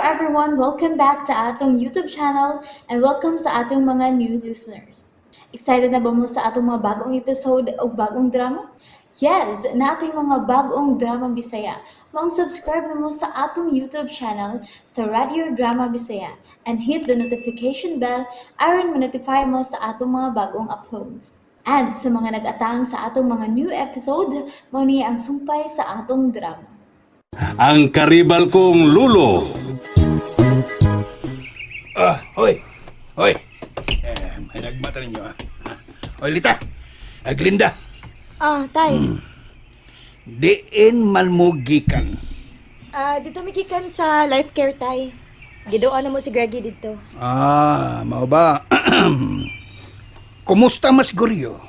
everyone! Welcome back to atong YouTube channel and welcome sa atong mga new listeners. Excited na ba mo sa atong mga bagong episode o bagong drama? Yes, naa tay mga bagong drama Bisaya. Maong subscribe na mo sa atong YouTube channel sa Radio Drama Bisaya and hit the notification bell aron ma-notify mo sa atong mga bagong uploads. And sa mga nag-atang sa atong mga new episode, mao ni ang sumpay sa atong drama. Ang karibal kong lulo. Ah, hoy. Hoy. Eh, may nagmata ninyo, ha? Ah. Hoy, Lita. Ay, Glinda. Ah, tay. Diin man mo gikan. Ah, dito migikan sa life care, tay. Giduan na mo si Greggy dito. Ah, mao ba? Kumusta mas guryo?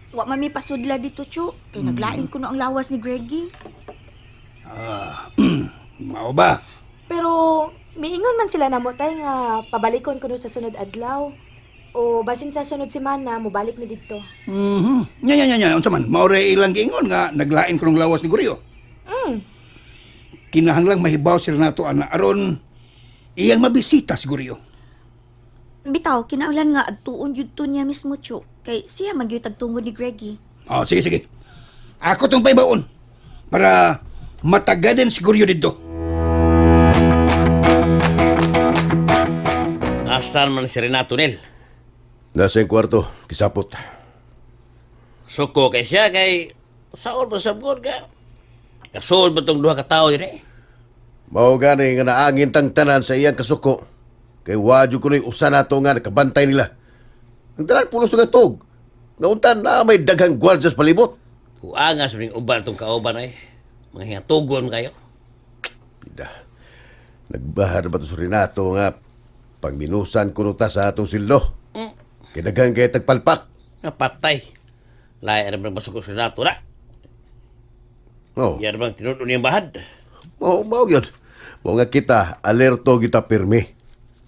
Wa man mi pasudla dito, Chu. Kay naglain ko no ang lawas ni Greggy. Mao ba? Pero miingon man sila namo, tay, nga pabalikon ko no sa sunod adlaw. O basin sa sunod semana mobalik mi dito. Nya nya nya nya, unsa man? Mao ra ilang giingon nga naglain ko ng lawas ni Guryo. Kinahanglang mahibaw sila nato ana aron iyang mabisita si Guryo. Bitaw, kinaulan nga adtuon jud to niya mismo, Chu. Kay siya man gyud tagtungod ni Greggy. Oh, sige sige. Ako tong paibaon para matagaden si Guryo didto. Astan man si Renato nil. Nasa yung kwarto, kisapot. Suko kay siya kay saon ba sabgon ka? Kasuod ba tong duha ka tawo dire? Mao gani nga naangin tang tanan sa iyang kasuko. Kay wadyo ko na'y usa nato nga nakabantay nila. Ang tanan pulos nga tug. Ngauntan na may daghang gwardiya sa palibot. Huangas ning uban tong kauban ay. Mga hingatugon kayo. Pida. Nagbahar ba to sa Renato nga pagminusan kuno ta sa atong sildo. Kay daghan kay tagpalpak. Napatay. Lahi ra bang masuko si Renato na. Oh, Yan bang tinud niyang bahad. mao mao gyud. Mao nga kita alerto kita pirmi.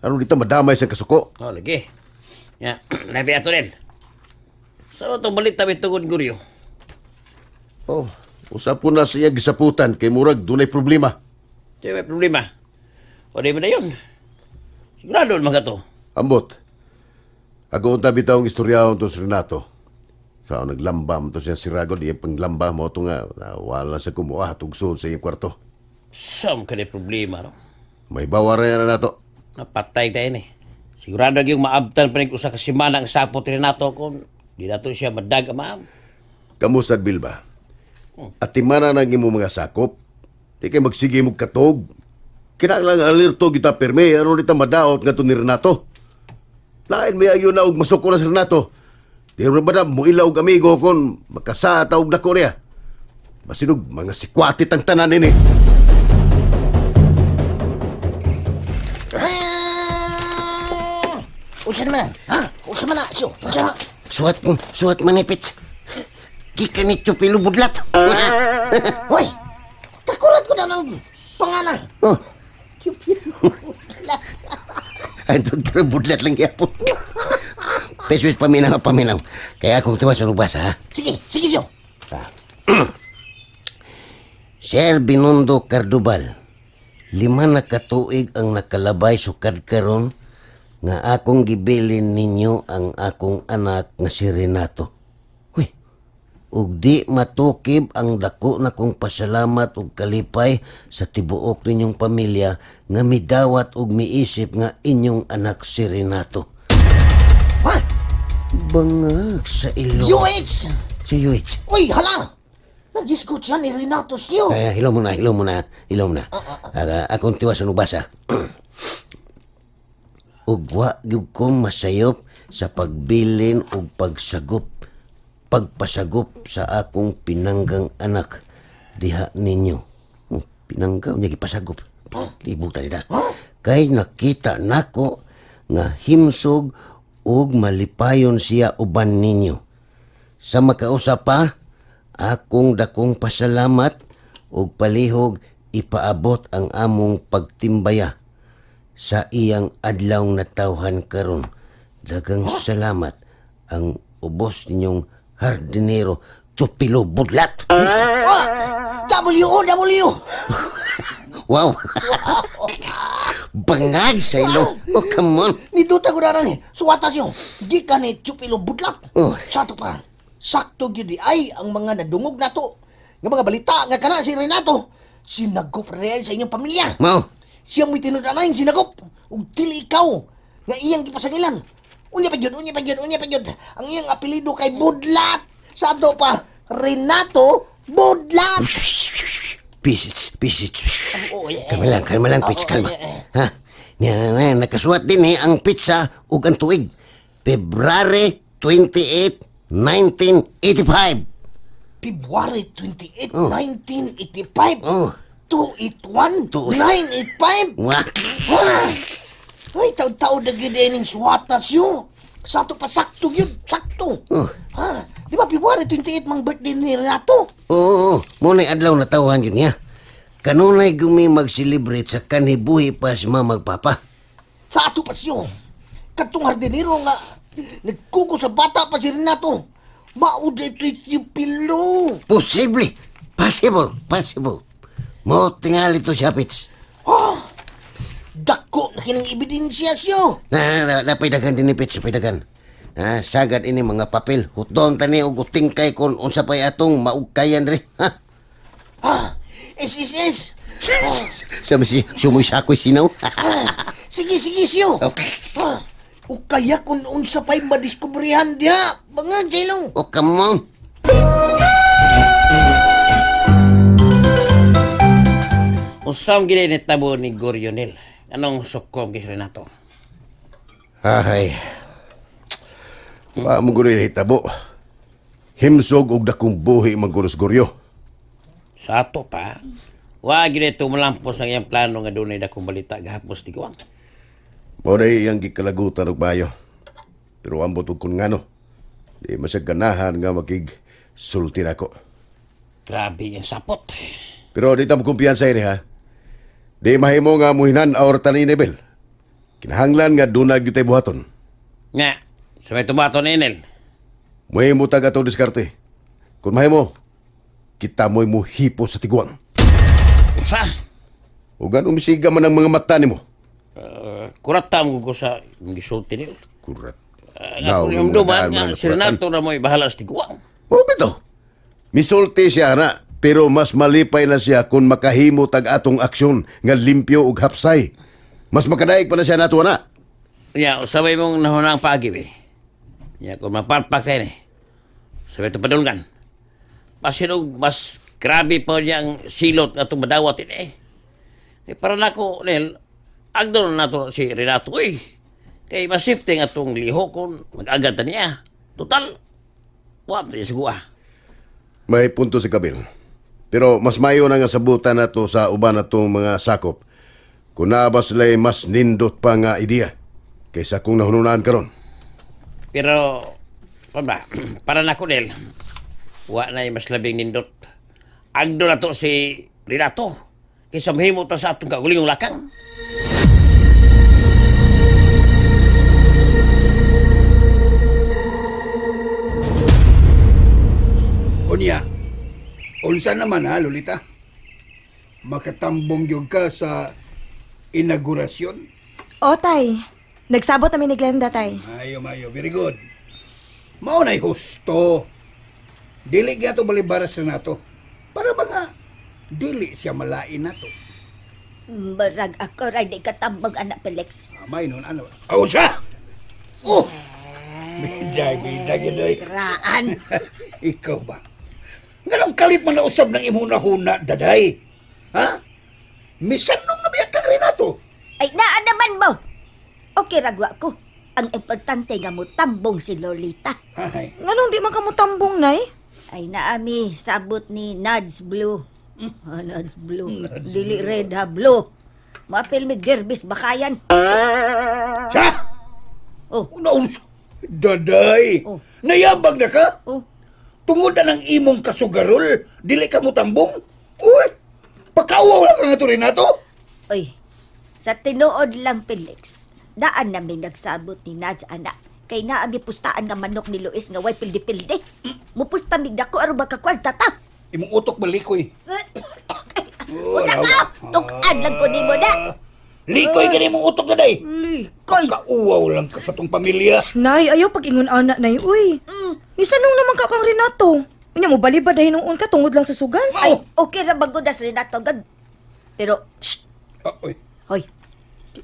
Aron dito madamay sa kasuko. Oh, lagi. Ya, labi ato nil. Sa tong balita may tungod guryo? Oh, usap po na sa iyang gisaputan kay murag dunay problema. Di may problema. O di ba na yun? Sigurado naman ka to. Ambot. Ako unta bitaw ang istoryahon to si Renato. Sa naglamba mo to siya si Rago, di panglamba mo to nga wala sa kumuha tugsod sa iyang kwarto. Sam ka na problema, no? May bawara yan na nato. Napatay tayo ni. Sigurado yung maabtan pa rin usa ka semana ang sapot ni Renato kung di nato siya madag maam. Kamusad Bilba. At timana na imo mga sakop. Di kay magsige mo katog. Kinahanglan alerto kita pirmi aron dita madaot nga to ni Renato. Lain may ayo na og masuko na si Renato. Di ba na muila og amigo kon makasata og dako niya. Basinog mga sikwatit ang tanan nini. Ah! Unsa naman? Ha? Unsa man na? Siyo, unsa na? Suwat mo, suwat manipit. Gikan ni Chupilo Budlat. Hoy, kakurat ko na ng pangana. Oh, Chupilo Budlat. Ay, tungkol budlat lang yapon. Peswis paminaw, paminaw. Kaya akong tuwa sa lubas, ha? Sige, sige, siyo. Sir Binundo Cardubal, 5 na katuig ang nakalabay sukad karon nga akong gibilin ninyo ang akong anak nga si Renato. Huy, ug di matukib ang dako na kong pasalamat ug kalipay sa tibuok ninyong pamilya nga midawat ug miisip nga inyong anak si Renato. Ha? Bangag sa ilong. UH! Si UH. Uy, hala! Nag-disco siya ni Renato siyo. Kaya hilaw mo na, hilaw mo na, hilaw mo na. Ah, akong tiwas sa nubasa. Ug wa gyud ko masayop sa pagbilin ug pagsagop, pagpasagop sa akong pinanggang anak diha ninyo. Oh, pinanggaw niya gipasagop. Libog ta nila. Kay nakita nako nga himsog ug malipayon siya uban ninyo. Sa makausap pa, akong dakong pasalamat ug palihog ipaabot ang among pagtimbaya sa iyang adlaw natawhan karon. Daghang salamat ang ubos ninyong hardinero Chupilo Budlat. W-O-W! Wow! Bangag sa ilo. Oh, come on. Niduta ko na rin, suwata siyo. Gikan ni Chupilo Budlak. Oh. Sa ato pa, sakto gyud di ay ang mga nadungog nato. Nga mga balita nga kana si Renato. Sinagop rin sa inyong pamilya. Mao. Siyang may tinud-anay, sinagop. Ug dili ikaw nga iyang gipasangilan. Unya pa gyud, unya pa gyud, unya pa gyud. Ang iyang apelyido kay Budlak. Sa ato pa, Renato Budlak. Pisits, pisits. Oo, eh, Kalma lang, kalma lang, Pits, Oo, kalma. eh, eh. Ha? Nga, nga, nakasuwat din eh ang pizza ug ang tuig. February 28, 1985. February 28, Oh. 1985. Oh. 281 Two- 985. Wah. Ah! Ay, taon-taon na gyud ining suwatas yo. Sa ato pa sakto gyud, sakto. Oh. Ha? Di ba February 28 mang birthday ni Renato? Oo, oo, mo na'y adlaw na tawhan yun niya. Kanunay gumi mag-celebrate sa kanhibuhi pa si mama magpapa. Sa ato pa siyo. Katong hardinero nga nagkuko sa bata pa si Renato. Mauday to yung pilo. Posible. Possible. Possible. Mo tingali to siya, Pits. Ah! Dako na kining ebidensya siyo. Na, na, na, napaidagan din ni Pits, napaidagan. Na, sagad ini mga papel. Hutdon tani og utingkay kon unsa pay atong maugkayan ri. Ha? Ah! SSS. Sabi si sumuy sakoy sinaw. Ah, sige, sige siyo. Okay. Ah, o kaya kung unsa pa'y madiskubrihan diha. Bangan, Jailong. Oh, come on. Usam gini ni tabo ni Gorionel. Anong sukom kay Renato? Ay. Wa mo guro hitabo. Himsog og dakong buhi man guro Goryo. Sa ato pa, wa gini tumulampos ang iyang plano nga dunay dakong balita gahapos tiguang. Mao na iyang gikalagutan og bayo. Pero ambot og kun ngano. Di masag ganahan nga makig sulti nako. Grabe yung sapot. Pero di ta mo kumpiyansa ini ha. Di mahimo nga muhinan aor tani ni Bel. Kinahanglan nga dunag gyud tay buhaton. Nga, sa may tumato ni Enel. Muhimo tag atong diskarte. Kung mahimo, kita mo'y muhipo sa tiguang. Usa, O gan umisiga man ang mga mata nimo. kurata mo ko sa gisulti niyo. Kurat. Nga kung yung duman, nga si Renato na mo'y bahala sa tiguang. O bitaw. Misulti siya na, pero mas malipay na siya kung makahimo tag atong aksyon nga limpyo ug hapsay. Mas makadaig pa na siya nato na. Ya, usabay mong nahunang paagi, eh. Ya, kung mapalpak tayo eh. Sabay ito padulngan. Pasinog, mas grabe pa niyang silot nga itong madawat ini eh. Eh, para nako, Nel, agdo na nato si Renato, eh. Kay masifting atong liho kung mag-agad na niya. Total, wa pa niya sigua. May punto si Kabil. Pero mas mayo na nga sabutan nato sa uban natong mga sakop. Kung naa ba sila'y mas nindot pa nga ideya kaysa kung nahununaan karon. Pero, pa ba, para nako, Nel, wa na mas labing nindot. Agdo na to si Renato. Kaysa mahimo ta sa atong kagulingong lakang. Unya, unsa naman ha, Lolita? Makatambong gyud ka sa inaugurasyon? O, tay. Nagsabot namin ni Glenda, tay. Mayo, mayo. Very good. Mao na'y husto. Dili gyud ato balibara sa nato. Para ba nga, dili siya malain nato. Barag ako ray di katambag anak Felix. Amay nun, ano? Aw siya! Oh! Biday, biday, gidoy. Graan. Ikaw ba? Nganong kalit man na usab ng imong nahuna, daday? Ha? Misan nung nabiyak kang Renato. Ay naa naman mo. Okay ragwa ko. Ang importante nga mo tambong si Lolita. Ay, Nganong di man kamutambong, nay? Ay naami sabot ni Nads Blue. Ah, Nads Blue. Dili red ha blue. Maapil mi gerbis bakayan. siya! Oh. Una unsa? Daday! Oh. Nayabag na ka? Oh, Tungod na ng imong kasugarol, dili ka mo tambong? Uy! Pakauwaw lang ka nga to, Renato! oy. Sa tinuod lang Felix. Daan namin nagsabot ni Nads anak. Kay naami pustaan nga manok ni Luis nga way pildi-pildi. Mupusta mig dako aron makakwarta ta. Imong utok balikoy. Usa ka! Tukad lang ko nimo na. Likoy ka mong utok na day. Likoy. Kauwaw lang ka sa tong pamilya. Nay, ayaw pag-ingon ana, nay, uy. Nisanong naman ka kang Renato. Unya mo balibad dahil noon ka tungod lang sa sugal. Ay, okay ra ba gud as Renato gud. Pero, shh, Ah, oy. hoy.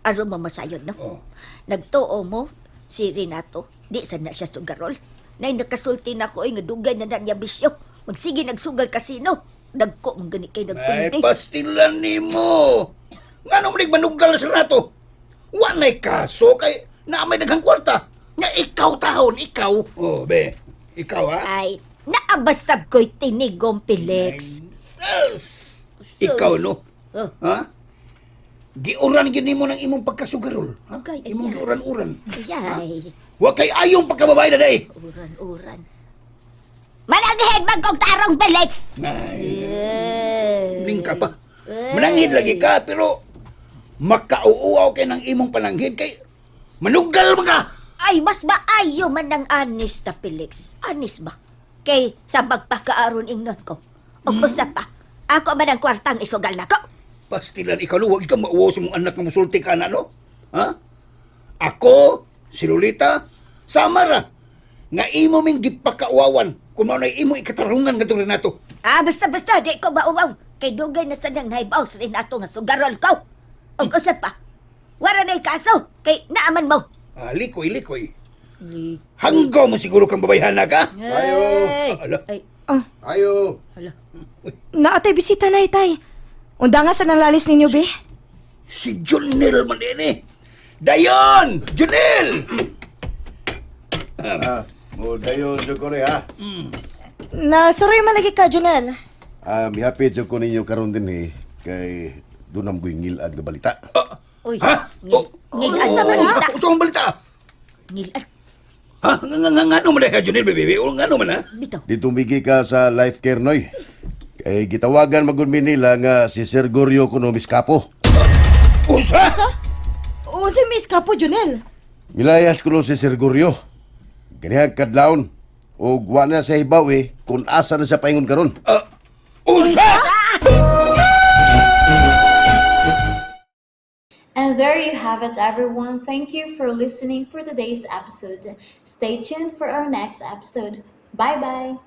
Aron mo masayon, no? Oh. Nagtuo mo si Renato, di sad na siya sugarol. Nay nakasulti na ko ay nga dugay na na niya bisyo. Magsige nagsugal kasino. Dagko man gani kay Ay, nagpildi. pastilan nimo. Ngano man manugal na sila nato? Wa na'y kaso kay naa may daghang kwarta. Nya ikaw tahon, ikaw. Oh, be. Ikaw ha? Ay, naabasab ko'y tinigong Felix. Yes. Ikaw no. Oh. Ha? Giuran gyud nimo ng imong pagkasugarol. Ha? Okay, Imong ayan. giuran-uran. Ayay, Wa kay ayong pagkababae na day. uran-uran. Managhead man kong tarong, Felix! Ay, Eh. ning ka pa. Mananghid lagi ka pero makauuaw kay ng imong pananghid kay manugal man ka. Ay, mas maayo man ng anis na Felix. Anis ba? Kay sa magpakaaron ingnon ko. Og usa pa, ako man ang kwartang isugal nako. Pastilan ikaw no, huwag kang mauwaw sa mong anak nga musulti ka na no. Ha? Ako, si Lolita, sama ra. Nga imo ming gipakauwawan kung mao na imo ikatarungan ngadto Renato. Ah, basta basta di ko mauwaw. Kay dugay na sa nang nahibaw sa Renato nga sugarol ko. Og usa pa, wara na'y kaso kay naaman mo. Ah, likoy, likoy. Hanggaw mo siguro kang babayhana ka. Ayo. Ala. Ay, Ayo. hala. Naatay bisita, nay, tay. Unda nga sa nalalis ninyo, be. Si Junel man din eh. Dayon! Junel! Ah, mo dayon jud ko ni ha. Nasuroy man lagi ka, Junel. Ah, mihapit jud ko ninyo karon din eh kay dunam ko'y ngilad nga balita. Uy, Ha? ngil, ngilan sa balita. Unsa ang balita? Ngilan. Ha? Nga nga nga nga ano man eh, Junel, baby? O nga ano man ha? Bitaw. Di tumigi ka sa life care noy. Kay gitawagan magud mi nila nga si Sir Gorio kuno miskapo. Unsa? Sa? Unsa may iskapo, Junel? Milayas kuno si Sir Gorio. Ganihang kadlawon ug wa na sa hibaw eh kung asa na siya paingon karon. Ah, unsa? And there you have it, everyone. Thank you for listening for today's episode. Stay tuned for our next episode. Bye bye.